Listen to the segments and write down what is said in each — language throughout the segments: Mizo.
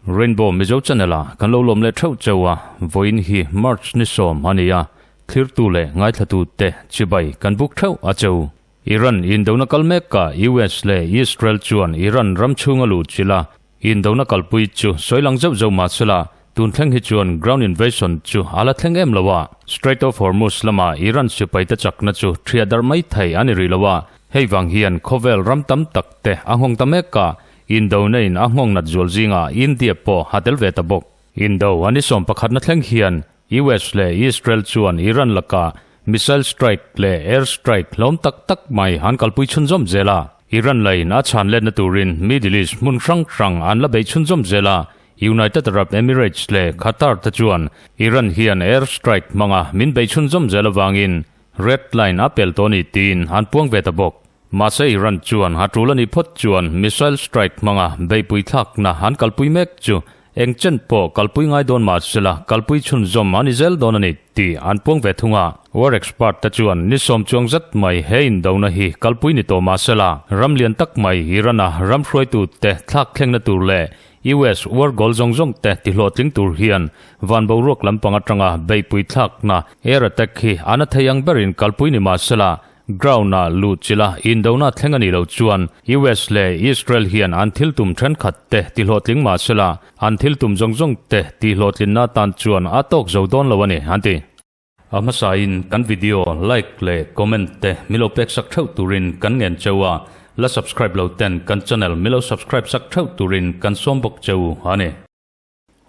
Rainbow Mizo Channel ah kan lo lawm leh theuh cheu a, vawiin hi March ni sawm a ni a, thlirtu leh ngaithlatu te chibai kan buk theuh a cheu. Iran indona kal mek ah US leh Israel chuan Iran ram chhunga luh chilh a, indona kalpui chu sawi lang zeuh zeuh mah sela, tun thleng hi chuan ground invasion chu a la thleng em lo a. Strait of Hormuz lama Iran sipaite chakna chu thiah darh mai thei a ni rih lo a, hei vang hian khawvel ram tam tak te a nghawng ta mek a, Indona in a nghawng nat zual zingah India pawh a tel ve ta bawk. Indo an i sawm pakhatna thleng hian US leh Israel chuan Iran lakah missile strike leh air strike hlawm tak tak mai an kalpui chhunzawm zel a. Iran lain a chhan letna turin Middle East hmun hrang hrang an la beih chhunzawm zel a. United Arab Emirates leh Qatar te chuan Iran hian air strike hmanga min beih chhunzawm zel avangin red line a pel tawh a ni tiin an puang ve ta bawk. Mahse Iran chuan a tul a nih phawt chuan missile strike hmanga beihpui thlakna an kalpui mek chu eng chen pawh kalpui ngai dawn mah sela kalpui chhunzawm a ni zel dawn a ni tih an puang ve thung a. War expert te chuan ni sawm chuang zet mai he indona hi kalpui ni tawh mah sela ram lian tak mai Iran-a ram hruaitute thlak thlengna tur leh US war goal zawng zawng te tihlawhtling tur hian van boruak lampang atanga beihpui thlakna air attack hi a na thei ang berin kalpui ni mah sela Ground-a luh chilh a indona thleng a nih loh chuan US leh Israel hian an thil tum thenkhat te tihlawhtling mah sela, an thil tum zawng zawng te tihlawhtlinna atan chuan a tawk zo dawn lo a ni, an ti. A hmasain kan video like leh comment te milo pek sak theuh turin kan ngen cheu a, la subscribe lo ten kan channel milo subscribe sak theuh turin kan sawm bawk cheu a ni.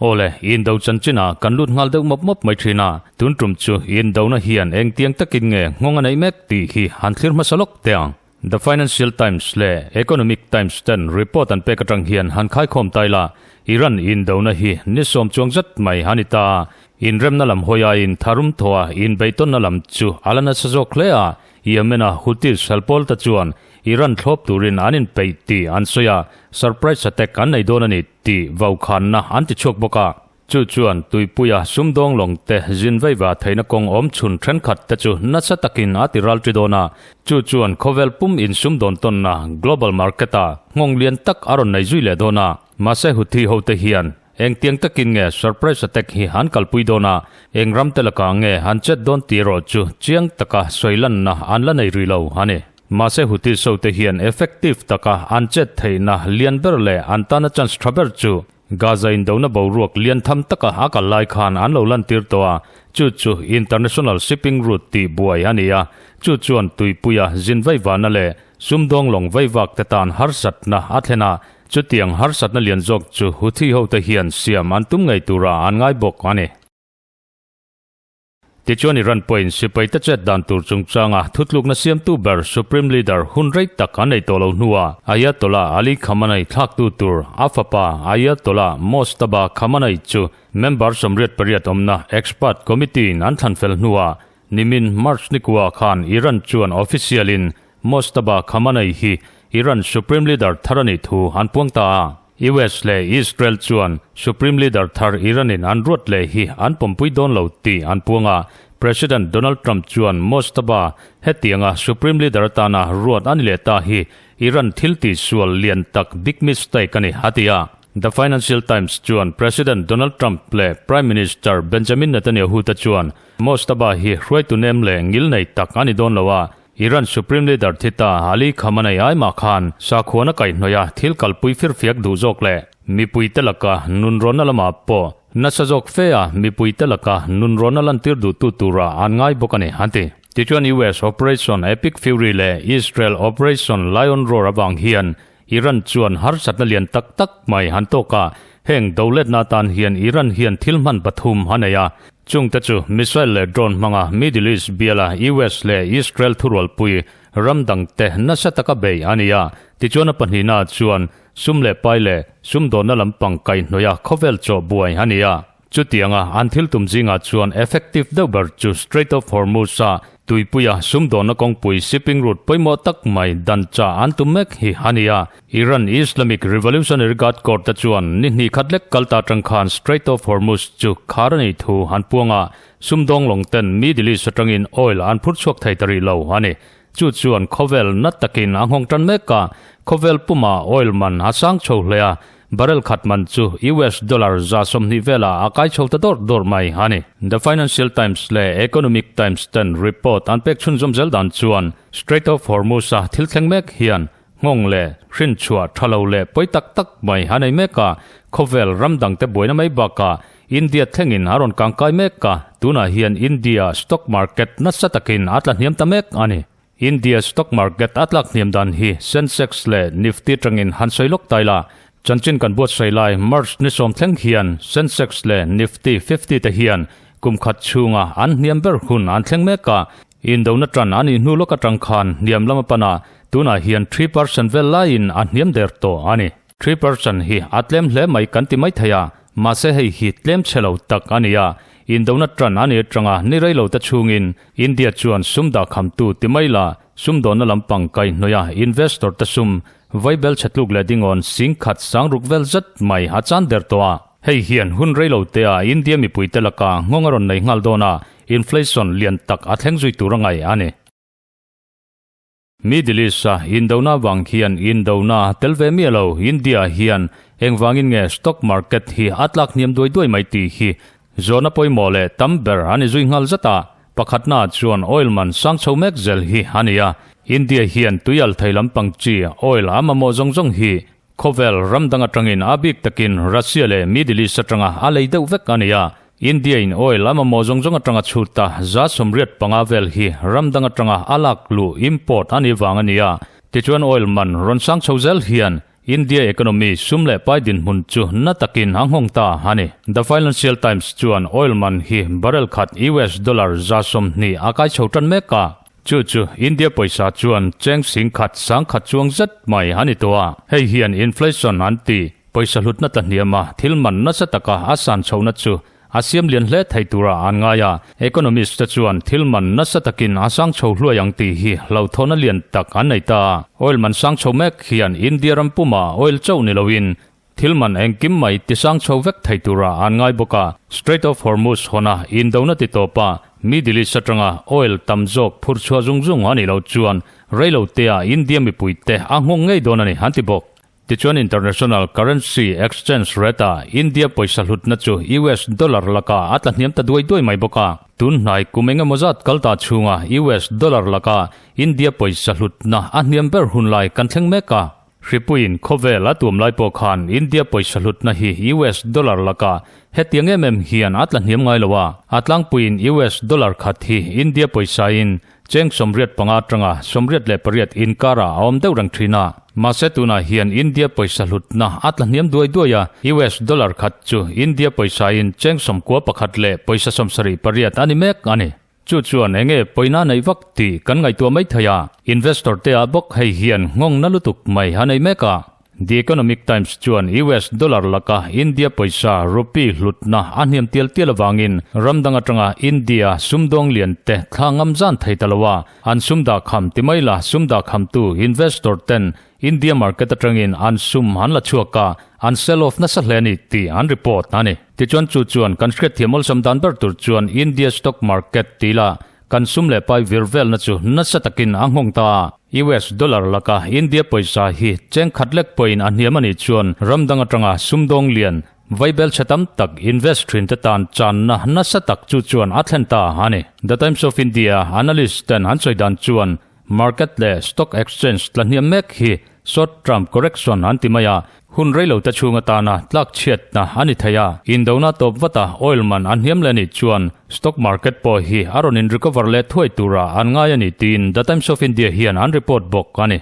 Awle, indo chanchinah kan lut nghal deuh mawp mawp mai thin a, tun tum chu indona hian engtiang takin nge nghawng a neih mek tih hi han thlir hmasa lawk teh ang. The Financial Times leh Economic Times ten report an pek atang hian han khaikhawm ta ila, Iran indona hi ni sawm chuang zet mai a ni ta a, inremna lam hawi aiin tharum thawha inbeihtawnna lam chu a la nasa zawk hle a, Yemen-a Houthis helpawl te chuan Iran thlawp turin an inpeih tih an sawi a, surprise attack an nei dawn a ni tih vaukhanna an ti chhuak bawk a. Chu chuan tuipuia sumdawng lawng te zin veiva theihna kawng awm chhun thenkhat te chu nasa takin a ti ral ṭi dawn a. Chu chuan khawvel pum insumdawn tawnna, global market, ah nghawng lian tak a rawn nei zui leh dawn a. Mahse Houthi hote hian engtiang takin nge surprise attack hi an kalpui dawn a, eng ram te lakah nge an chet dawn tih erawh chu chiang taka sawi lanna an la nei rih lo a ni. Mahse Houthis hote hian effective taka an chet theihna lian ber leh an tana chance tha ber chu Gaza indona boruak lian tham taka a kal lai khan an lo lantir tawh a, chu chu international shipping route tih buai a ni a, chu chuan tuipuia zin vaivana leh sumdawng lawng vaivak te tan harsatna a thlen a, chutiang harsatna lian zawk chu Houthi hote hian siam an tum ngei tura an ngai bawk a ni. Tichuan Iran pawhin sipai te chet dan tur chungchanga thutlukna siamtu ber Supreme Leader hun rei tak an nei tawh lo hnuah Ayatollah Ali Khamenei thlaktu tur a fapa Ayatollah Mojtaba Khamenei chu member 88 awmna expert committee in an thlan fel hnuah nimin March nikua khan Iran chuan official in Mojtaba Khamenei hi Iran Supreme Leader thar a nih thu an puang ta a. US leh Israel chuan Supreme Leader thar Iran-in an ruat leh hi an pawmpui dawn lo tih an puang a, President Donald Trump chuan Mojtaba hetianga Supreme Leader atana ruat a ni leh ta hi Iran thil tihsual lian tak big mistake a ni a ti a. The Financial Times chuan President Donald Trump leh Prime Minister Benjamin Netanyahu te chuan Mojtaba hi hruaitu nem leh ngil nei tak a ni dawn lo a, Iran Supreme Leader thi ta Ali Khamenei ai mah khan sakhuana kaihhnawih a thil kalpui firfiak duh zawk leh mipuite laka nunrawnna lamah pawh nasa zawk fe a mipuite laka nunrawnna lantir duhtu tura an ngai bawk a ni, an ti. Tichuan US Operation Epic Fury leh Israel Operation Lion Roar avang hian Iran chuan harsatna lian tak tak mai han tawk a, heng doletna atan hian Iran hian thil hman pathum a nei a, chungte chu missile leh drone hmanga Middle East biala US leh Israel thurualpui ram dangte nasa taka bei a ni a, tichuan a pahnihna chuan sum leh pai leh sumdawnna lampang kaihhnawih a khawvel chaw buai a ni a. Chutianga an thil tum zingah chuan effective deuh ber chu Strait of Hormuz-a tuipuia sumdawnna kawngpui shipping route pawimawh tak mai dan chah an tum mek hi a ni a. Iran Islamic Revolutionary Guard Corps te chuan ni hnih khat lek kal ta atang khan Strait of Hormuz chu khar a nih thu an puang a, sumdawng lawng ten Middle East atangin oil an phur chhuak thei ta rih lo a ni. Chu chuan khawvel na takin a nghawng tan mek a, khawvel puma oil man a sang chho hle a, barrel khat man chu US dollar 120 velah a kai chho ta dawrh dawrh mai a ni. The Financial Times leh Economic Times ten report an pek chhunzawm zel dan chuan Strait of Hormuz-a thil thleng mek hian nghawng leh hrinchhuah tha lo leh pawi tak tak mai a nei mek a, khawvel ram dangte buaina mai bakah India thlengin a rawn kangkai mek a, tunah hian India stock market nasa takin a tla hniam ta mek a ni. India stock market a tlak hniam dan hi Sensex leh Nifty tangin han sawi lawk tai la, chanchin kan buatsawi lai March ni sawm thleng hian Sensex leh Nifty 50 te hian kum khat chhunga an hniam ber hun an thleng mek a, Indona tan a nih hnu lawk atang khan hniam lam a pan a, tunah hian 3% vel laiin a hniam der tawh a ni. 3% hi a tlem hle mai kan ti mai thei a, mahse hei hi tlem chhe lo tak a ni a. Indona tan a nih atanga ni rei lo te chhungin India chuan sum dah khamtu ti mai la, sumdawnna lampang kaihhnawih a investor te sum vaibel chhe tluk leh dingawn 10,000 sangruk vel zet mai a chan der tawh a. Hei hian hun rei lo tea India mipuite laka nghawng a rawn nei nghal dawn a, inflation lian tak a thleng zui tur a ngaih a ni. Middle East-a indona vang hian indona tel ve miah lo India hian engvangin nge stock market hi a tlak hniam duai duai mai tih hi zawhna pawimawh leh tam ber a ni zui nghal zat a. Pakhatna chuan oil man sang chho mek zel hi a ni a, India hian tuial thei lampang chi oil a mamawh zawng zawng hi Khawvel ram dang atangin a bik takin Russia leh Middle East atanga a lei deuh vek a ni a. India in oil a mamawh zawng zawng atanga chhut a, 85% vel hi ram dang atanga a lak luh, import, a nih vang a ni a. Tichuan oil man rawn sang chho zel hian India economy sum leh pai dinhmun chu na takin a nghawng ta a ni. The Financial Times chuan oil man hi barrel khat US dollar 120 a kai chho tan mek a. Chu chu India pawisa chuan cheng 10,000 100 chuang zet mai a ni tawh a, hei hian inflation an ti, pawisa hlutna tla hniam a, thil man nasa taka a san chhohna chu a siam lian hle thei tura an ngai a, economist te chuan thil man nasa takin a sang chho hluai ang tih hi hlauhthawhna lian tak an nei ta. Oil man sang chho mek hian India ram puma oil chauh ni loin Thil man engkim mai tisang chho vek thei tura an ngai bawk a, Strait of Hormuz hawna indona ti tawp a, Middle East atanga oil tam zawk phur chhuah zung zung a nih loh chuan reilo tea India mipuite a nghawng ngei dawn a ni an ti bawk. Tichuan International Currency Exchange Rate-a India pawisa hlutna chu US dollar lakah a tla hniam ta duai duai mai bawk a, tun hnai kum engemaw zat kal ta chhunga US dollar laka India pawisa hlutna a hniam ber hun lai kan thleng mek a. Hripuiin khawvel a tuam lai pawh khan India pawisa hlutna hi US dollar lakah hetiang em em hian a tla hniam ngai lo a, a tlangpuiin US dollar khat hi India pawisain cheng 85 atanga 88 inkarah a awm deuh reng thin a. Mahse tunah hian India pawisa hlutna a tla hniam duai duai a, US dollar khat chu India pawisain cheng 91 leh pawisa 78 a ni mek a ni. Chu chuan enge pawina neih vak tih kan ngaihtuah mai thei a, investor te ah bawk hei hian nghawng na lutuk mai a nei mek a. The Economic Times chuan US dollar laka India pawisa rupee hlutna a hniam tial tial avangin ram dang atanga India sumdawng lian te thla ngam zan thei ta lo a, an sum dah kham ti mai la sum dah khamtu investor ten India market atangin an sum an la chhuak a, an sell off nasa hle a ni tih an report a ni. Tichuan chu chuan kan hriatthiam awlsam dan ber tur chuan India stock market tih la kan sum leh pai vir velna chu nasa takin a nghawng ta a. US dollar laka India pawisa hi cheng khat lek pawhin a hniam a nih chuan ram dang atanga sumdawng lian vaibel chhe tam tak invest thin te tan channa nasa tak chu chuan a thlen ta a ni. The Times of India analyst ten an sawi dan chuan Market leh stock exchange tla hniam mek hi short term correction an ti mai a, hun reilo te chhung atana tlak chhiatna a ni thei a. Indona tawp vata oil man a hniam leh nih chuan stock market pawh hi a rawn in recover leh thuai tura an ngai a ni tiin The Times of India hian an report bawk a ni.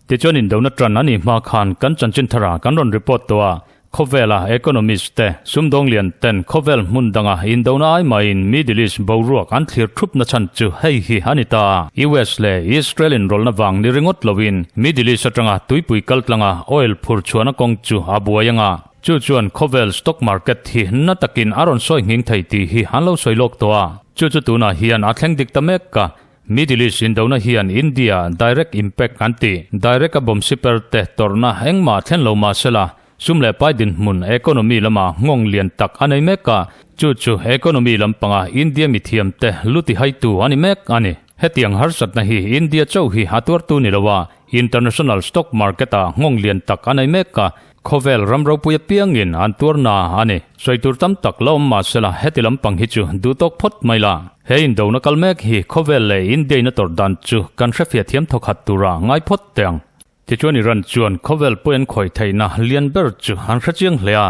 Tichuan indona tan a nih hma khan kan chanchin thara kan rawn report tawh a, khawvela economist te, sumdawng lian ten khawvel hmun danga indona ai maiin Middle East boruak an thlir thup na chhan chu hei hi a ni ta. US leh Israel inrawlhna vang ni ringawt loin Middle East atanga tuipui kaltlanga oil phur chhuahna kawng chu a buai anga. Chu chuan khawvel stock market hi na takin a rawn sawi nghing thei tih hi an lo sawi lawk tawh a. Chu chu tunah hian a thleng dik ta mek a. Middle East indona hian India direct impact an ti. Direct a bomb siper te tawrhna engmah thlen lo mah sela, sum leh pai dinhmun economy lama nghawng lian tak a nei mek a. Chu chu economy lampanga India mithiam te lu ti haitu a ni mek a ni. Hetiang harsatna hi India chauh hi a tuartu ni lo a, international stock market ah nghawng lian tak a nei mek a, Khawvel ram ropui apiangin an tuarna a ni. Sawi tur tam tak la awm mahsela heti lampang hi chu duh tawk phawt mai la. He indona kal mek hi khawvel leh India-in a tawrh dan chu kan hrefiah thiam thawkhat tura ngai phawt teh ang. Tichuan Iran chuan khawvel pawi an khawih theihna lian ber chu an hrechiang hle a.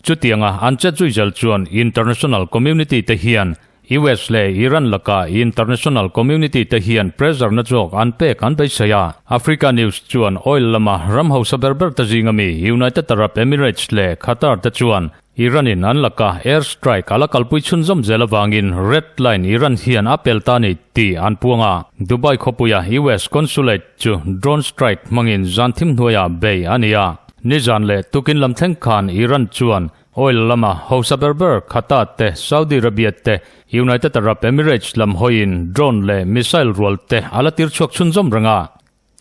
Chutianga an chet zui zel chuan international community te hian US leh Iran laka international community te hian pressure na zawk an pek an beisei a. Africa News chuan oil lama ram hausa ber ber te zinga mi United Arab Emirates leh Qatar te chuan Iran in an laka air strike a la kalpui chhunzawm zel avangin red line Iran hian a pel ta ni tih an puang a. Dubai khawpuia US consulate chu drone strike hmangin zan thim hnuaiah bei a ni a. Nizan leh tukin lam thleng khan Iran chuan Oil lama hausa ber ber Qatar te, Saudi Arabia te, United Arab Emirates lam hawiin drone leh missile rual te a la tir chhuak chhunzawm reng a.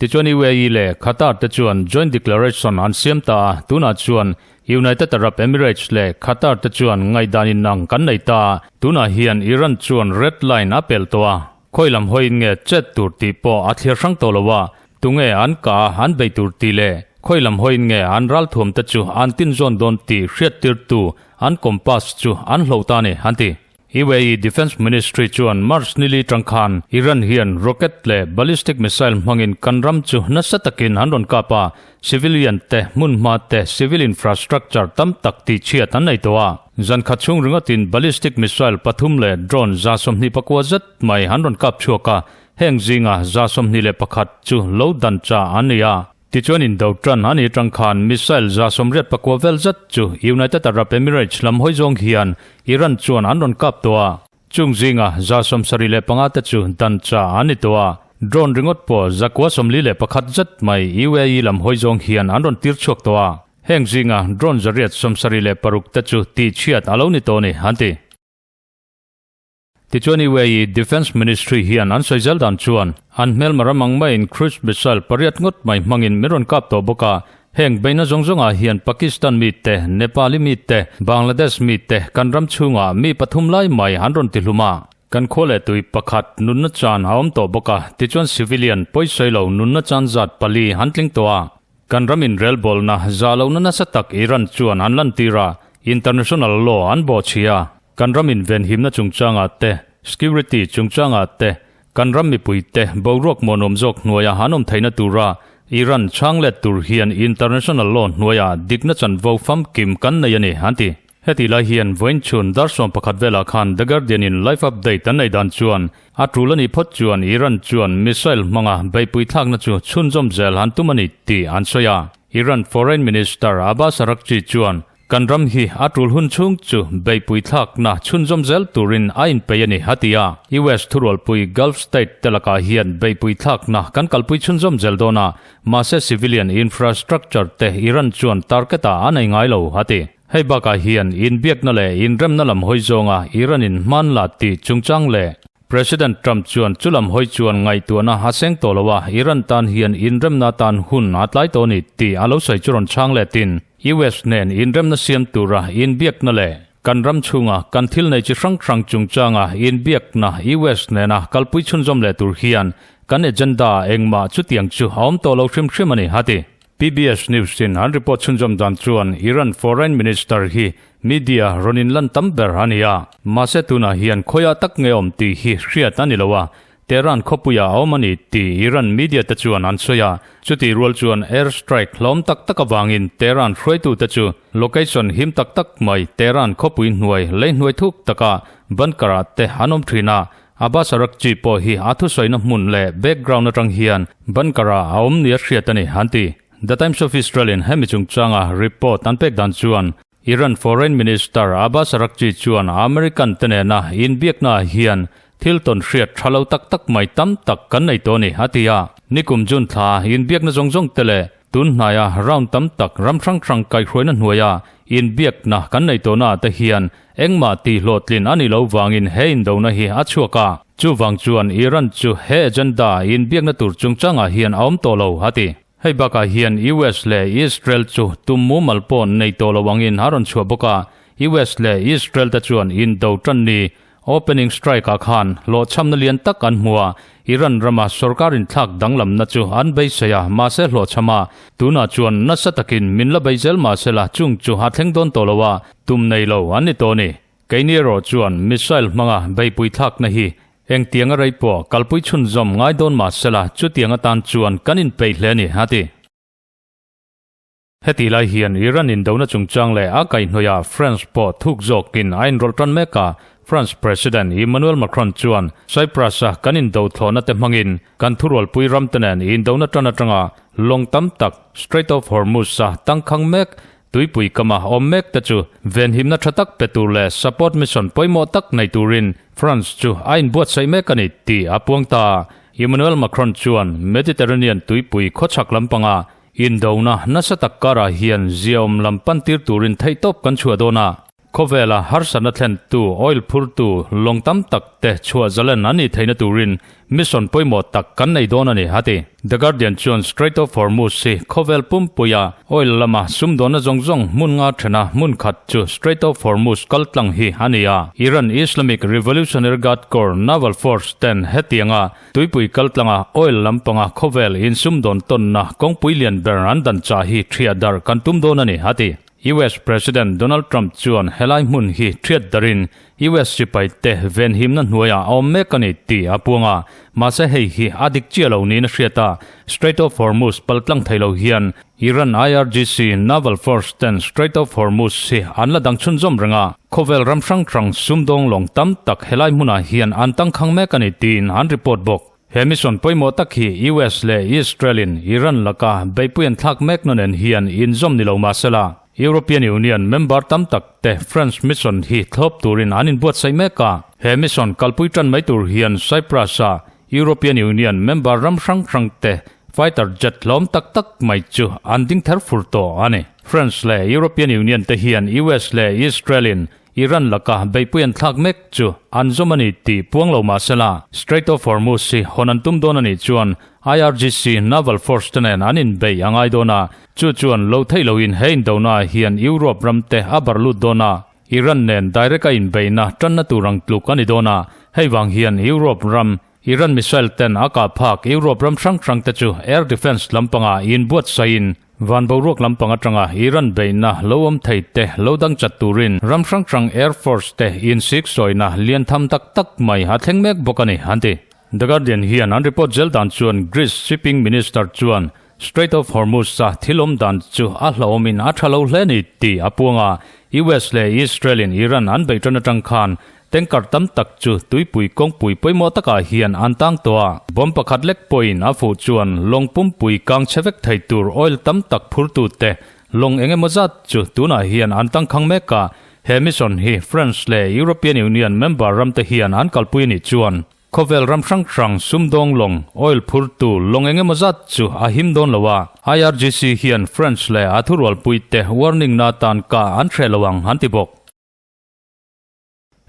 Tichuan UAE leh Qatar te chuan joint declaration an siam ta a, tunah chuan United Arab Emirates leh Qatar te chuan ngaihdan inang kan nei ta a, tunah hian Iran chuan red line a pel tawh a, khawi lam hawiin nge chet tur tih pawh a thlir hrang tawh lo a, Tunge an kah a an bei tur tih leh khawi lam hawiin nge an ralthuam te chu an tinzawn dawn tih hriattirtu an compass chu an hloh ta a ni, an ti. UAE Defence Ministry chuan March nili tang khan Iran hian rocket leh ballistic missile hmangin kan ram chu nasa takin an rawn kap a, civilian te, hmunhma te, civil infrastructure tam tak tihchhiat an nei tawh a. Zan khat chhung ringawtin ballistic missile pathum leh drone 124 zet mai an rawn kap chhuak a, Heng zinga 21 chu lo dan cha an ni a. Tichuan indo tan a ni atang khan missile 89 vel zet chu United Arab Emirates lam hawi zawng hian Iran chuan an rawn kap tawh a. Chung zinga 75 te chu dan cha an ni tawh a. Drone ringawt pawh 941 zet mai UAE lam hawi zawng hian an rawn tir chhuak tawh a. Heng zinga drone 876 te chu tihchhiat a lo ni tawh a ni, an ti. Tichuan UAE Defence Ministry hian an sawi zel dan chuan an hmelma ram ang maiin cruise missile pariat ngawt mai hmangin min rawn kap tawh bawk a, heng beihna zawng zawngah hian Pakistan mite, Nepali mite, Bangladesh mite kan ram chhungah mi pathum lai mai an rawn tihlum a. Kan khua leh tui pakhat nunna chan a awm tawh bawk a, tichuan civilian pawisawi lo nunna chan zat pali an tling tawh a. Kan ram inrelbawlna za lohna nasa tak Iran chuan an lantir a, international law an bawhchhi a. Kan ram invenhimna chungchangah te, security chungchangah te, kan ram mipuite boruak muanawm zawk hnuaia an awm theihna tura Iran chhang let tur hian international law hnuaia dikna chanvo famkim kan nei a ni, an ti. Heti lai hian vawiin chhun dar 11 velah khan The Guardian-in live update an nei dan chuan a tul a nih phawt chuan Iran chuan missile hmanga beihpui thlakna chu chhunzawm zel an tum a ni tih an sawi a. Iran Foreign Minister Abbas Araghchi chuan kan ram hi a tul hun chhung chu beihpui thlakna chhunzawm zel turin a inpeih a ni, a ti a. US thurualpui Gulf state te lakah hian beihpui thlakna kan kalpui chhunzawm zel dawn a, mahse civilian infrastructure te Iran chuan target-ah a nei ngai lo, a ti. Hei bakah hian inbiakna leh inremna lam hawi zawnga Iran-in hman la tih chungchang leh President Trump chuan chu lam hawi chuan ngaihtuahna a seng tawh lo a, Iran tan hian inremna tan hun a tlai tawh a ni tih a lo sawi chu rawn chhang letin US nen inremna siam tura inbiakna leh kan ram chhunga kan thil nei chi hrang hrang chungchanga inbiakna US nena kalpui chhunzawm leh tur hian kan agenda engmah chutiang chu a awm tawh lo hrim hrim a ni, a ti. PBS News in an report chhunzawm dan chuan Iran Foreign Minister hi media rawn inlan tam ber a ni a. Mahse tunah hian khawiah tak nge awm tih hi hriat a ni lo a, Tehran khawpuiah a awm a ni tih Iran media te chuan an sawi a. Chutih rual chuan air strike hlawm tak tak avangin Tehran hruaitute chu location him tak tak mai Tehran khawpui hnuai lei hnuai thuk takah bunker ah te an awm thin a, Abbas Araghchi pawh hi a thusawina hmun leh background atang hian bunker-ah a awm nia hriat a ni, an ti. The Times of Israel-in hemi chungchanga report an pek dan chuan Iran Foreign Minister Abbas Araghchi chuan American te nena inbiaknaah hian thil tawn hriat tha lo tak tak mai tam tak kan nei tawh a ni, a ti a. Nikum June thla inbiakna zawng zawng te leh tun hnaia round tam tak ram hrang hrang kaihhruaina hnuaia Inbiakna kan nei tawhna ah te hian engmah tih hlawhtlin a nih loh vangin he indona hi a chhuak a. Chuvang chuan Iran chu he agenda inbiakna tur chungchangah hian a awm tawh lo, a ti. Hei bakah hian US leh Israel chu tum mumal pawh nei tawh lo angin a rawn chhuah bawk a, US leh Israel te chuan indo tan ni opening strike ah khan hlawhchhamna lian tak an hmu a, Iran rama sorkar inthlak danglamna chu an beisei a, mahse hlawhchham a, tunah chuan nasa takin min la bei zel mahsela chung chu a thleng dawn tawh lo a, tum nei lo an ni tawh a ni. Keini erawh chuan missile hmanga beipui thlakna hi engtianga rei pawh kalpui chhunzawm ngai dawn mah sela chutiang atan chuan kan inpeih hle a ni, a ti. Hetih lai hian Iran indona chungchang leh a kaihhnawihah France pawh thuk zawkin a inrawlh tan mek a, France President Emmanuel Macron chuan Cyprus-a kan indo thlawhna te hmangin kan thurualpui ramte nen indona tan atanga lawng tam tak Strait of Hormuz-a tangkhang mek Tuipui kama awm mek te chu venhimna tha tak pe tur leh support mission pawimawh tak nei turin France chu a inbuatsaih mek a ni tih a puang ta. Emmanuel Macron chuan Mediterranean tuipui khawchhak lampanga indona nasa tak karah hian ziaawm lam pantir turin theihtawp kan chhuah dawn a. Khawvela harsatna thlentu oil phurtu lawng tam tak te chhuah zalen an nih theihna turin mission pawimawh tak kan nei dawn a ni, a ti. The Guardian chuan Strait of Hormuz hi khawvel pumpuia oil lama sumdawnna zawng zawng hmun nga thena hmun khat chu Strait of Hormuz kaltlang hi a ni a. Iran Islamic Revolutionary Guard Corps Naval Force ten hetianga tuipui kaltlanga oil lampanga khawvel insumdawn tawnna kawngpui lian ber an dan chah hi thiah darh kan tum dawn a ni, a ti. US President Donald Trump chuan helai hmun hi thiat darin US sipai te venhimna hnuaiah a awm mek a ni tih a puang a, mahse hei hi a dik chiah lo niin a hriat a. Strait of Hormuz paltlang thei lo hian Iran IRGC Naval Force ten Strait of Hormuz hi an la dang chhunzawm reng a, khawvel ram hrang hrang sumdawng lawng tam tak helai hmunah hian an tangkhang mek a ni tiin an report bawk. He mission pawimawh tak hi US leh Israel-in Iran laka beihpui an thlak mekna nen hian inzawm ni lo mah sela, European Union member tam tak te France mission hi thlawp turin an inbuatsaih mek a. He mission kalpui tan mai tur hian Cyprus-a European Union member ram hrang hrang te fighter jet hlawm tak tak mai chu an ding ther fur tawh a ni. France leh European Union te hian US leh Israel-in Iran laka beihpui an thlak mek chu an zawm a ni tih puang lo mah sela, Strait of Hormuz hi hawn an tum dawn a nih chuan IRGC Naval Force te nen an inbeih a ngai dawn a, chu chuan lo theih loin he indonaah hian Europe ram te a bar lut dawn a, Iran nen direct a inbeihna tanna tur ang tluk a ni dawn a, hei vang hian Europe ram Iran missile ten a kah phak Europe ram hrang hrang te chu air defence lampanga inbuatsaihin van boruak lampang atanga Iran beihna lo awm thei te lo dang chat turin ram hrang hrang air force te insiksawina lian tham tak tak mai a thleng mek bawk a ni, an ti. The Guardian hian an report zel dan chuan Greece shipping minister chuan Strait of Hormuz-a thil awm dan chu a hlauhawmin a tha lo hle a ni tih a puang a, US leh Israel-in Iran an beih tan atang khan Tanker tam tak chu tuipui kawngpui pawimawh takah hian an tang tawh a, bomb pakhat lek pawhin a fuh chuan lawng pumpui kang chhe vek thei tur oil tam tak phurtute lawng eng emaw zat chu tunah hian an tangkhang mek a, he mission hi France leh European Union member ramte hian an kalpui a nih chuan khawvel ram hrang hrang sumdawng lawng oil phurtu lawng eng emaw zat chu a him dawn lo a, IRGC hian France leh a thurualpuite warning na atan kah an hreh lo ang an ti bawk.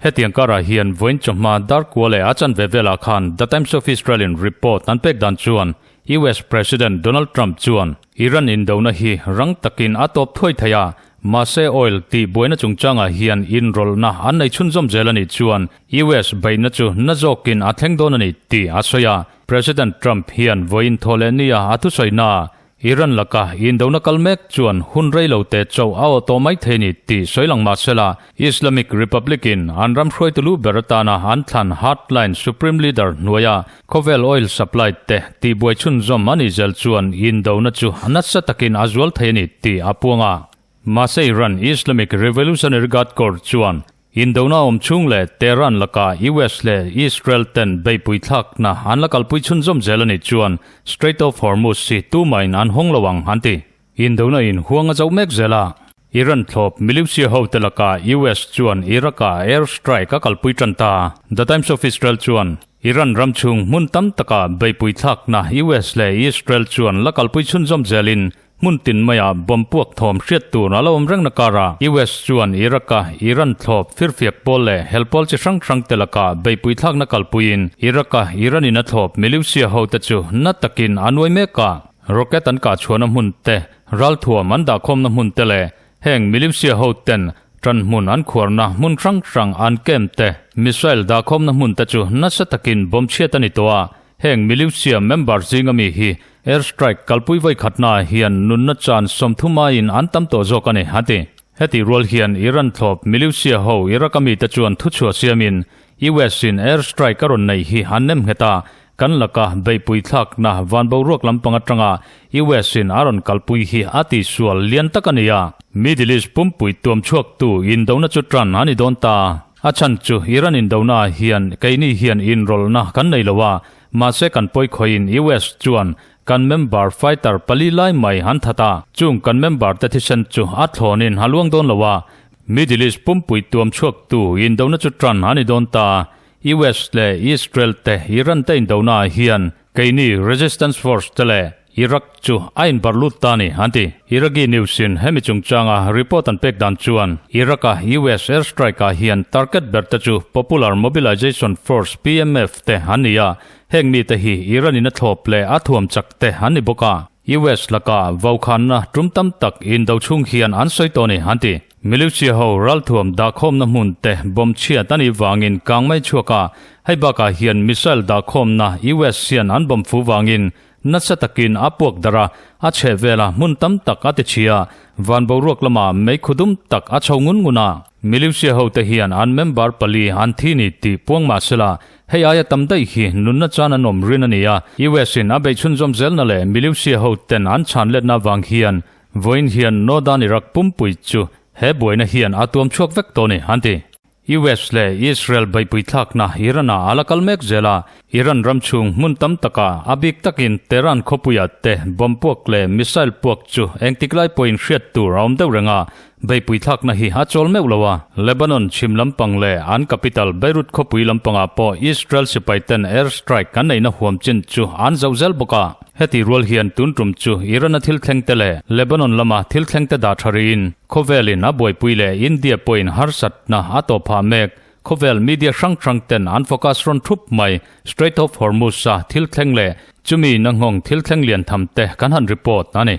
Hetiang karah hian vawiin chawhma Darkua leh a chanve velah khan The Times of Israel-in report an pek dan chuan US President Donald Trump chuan Iran indona hi rang takin a tawp thuai thei a, mahse oil tih buaina chungchangah hian inrawlhna an nei chhunzawm zel a nih chuan US beihna chu na zawkin a thleng dawn a ni tih a sawi a. President Trump hian vawiin thaw leh nia a thusawihnaa Iran laka indona kal mek chuan hun rei lo te chauh a aw tawh mai thei ni tih sawi lang mah sela, Islamic Republic-in an ram hruaitu lu ber atana an thlan hardline Supreme Leader hnuaia khawvel oil supply te tihbuai chhunzawm a nih zel chuan indona chu nasa takin a zual thei a ni tih a puang a. Mahse Iran Islamic Revolutionary Guard Corps chuan Indona awm chhung leh Tehran laka US leh Israel ten beihpui thlakna an la kalpui chhunzawm zel a nih chuan Strait of Hormuz hi tumahin an hawng lo ang an ti. Indona in huang a zoh mek zel a. Iran thlawp militia hote laka US chuan Iraq-ah air strike a kalpui tan ta. The Times of Israel chuan Iran ram chhung hmun tam takah beihpui thlakna US leh Israel chuan la kalpui chhunzawm zelin. Hmun tin maiah bomb puak thawm hriat tur a lo awm rengna karah US chuan Iraq-a Iran thlawp firfiak pawl leh hel pawl chi hrang hrang te lakah beihpui thlakna kalpuiin Iraq-a Iran-in a thlawp miliusia hote chu na takin a nuai mek a. Rocket an kah chhuahna hmun te, ralthuam an dahkhawmna hmun te leh heng miliusia hoten ṭan hmun an khuarna hmun hrang hrang an kem te, missile dahkhawmna hmun te chu nasa takin bomb chhiat a ni tawh a. Heng miliusia member zinga mi hi air strike kalpui vawi khatnaah hian nunna chan 30 aiin an tam tawh zawk a ni, a ti. Heti rual hian Iran thlawp miliusia ho Iraq-a mite chuan thuchhuah siamin US in air strike a rawn neih hi an nem nghet a, kan laka beihpui thlakna van boruak lampang atanga US in a rawn kalpui hi a tihsual lian tak a ni a. Middle East pumpui tuam chhuaktu indona chu tan a ni dawn ta. A chhan chu Iran indonaah hian keini hian inrawlhna kan nei lo a, mahse kan pawikhawiin US chuan kan member fighter pali lai mai an that a, chung kan member te thisen chu a thlawnin a luang dawn lo a, Middle East pumpui tuam chhuaktu indona chu tan a ni dawn ta. US leh Israel te Iran te indonaah hian keini Resistance Force te leh Iraq chu a inbarh lut ta a ni, an ti. Iraqi news in hemi chungchanga report an pek dan chuan Iraq-a US air strike-ah hian target ber te chu Popular Mobilization Force, PMF, te an ni a, heng mite hi Iran-in a thlawp leh a thuam chak te an ni bawk a. US laka vaukhanna tum tam tak indo chhung hian an sawi tawh a ni, an ti. Militia ho ralthuam dahkhawmna hmun te bomb chhiat a nih vangin kang mai chhuak a, hei bakah hian missile dahkhawmna US hian an bomb fu vangin Nasa takin a puak darh a, a chheh vela hmun tam tak a ti chhia. Van boruak lamah meikhu dum tak a chho ngun ngun a. Miliusia hote hian an member pali an thi ni tih puang mah sela, hei aia tam daih hi nunna chan an awm rin a ni a. US in a beih chhunzawm zelna leh Miliusia hoten an chhan letna vang hian vawiin hian Northern Iraq pumpui chu he buaina hian a tuam chhuak vek tawh a ni, an ti. US leh Israel beihpui thlakna Iran-ah a la kal mek zel a, Iran ram chhung hmun tam takah a bik takin Tehran khawpuiah te bomb puak leh missile puak chu engtik lai pawhin hriat tur a awm deuh reng a, beihpui thlakna hi a chawl meuh lo a. Lebanon chhim lampang leh an capital Beirut khawpui lampangah pawh Israel sipai ten air strike an neihna huam chin chu an zoh zel bawk a. Heti rual hian tun tum chu Iran-a thil thleng te leh Lebanon lama thil thleng te dah tha rihin Khawvelin a buaipui leh India pawhin harsatna a tawh phah mek. Khawvel media hrang hrang ten an focus rawn thup mai. Strait of Hormuz-a thil thleng leh chumi na nghawng thil thleng lian tham te kan han report a ni.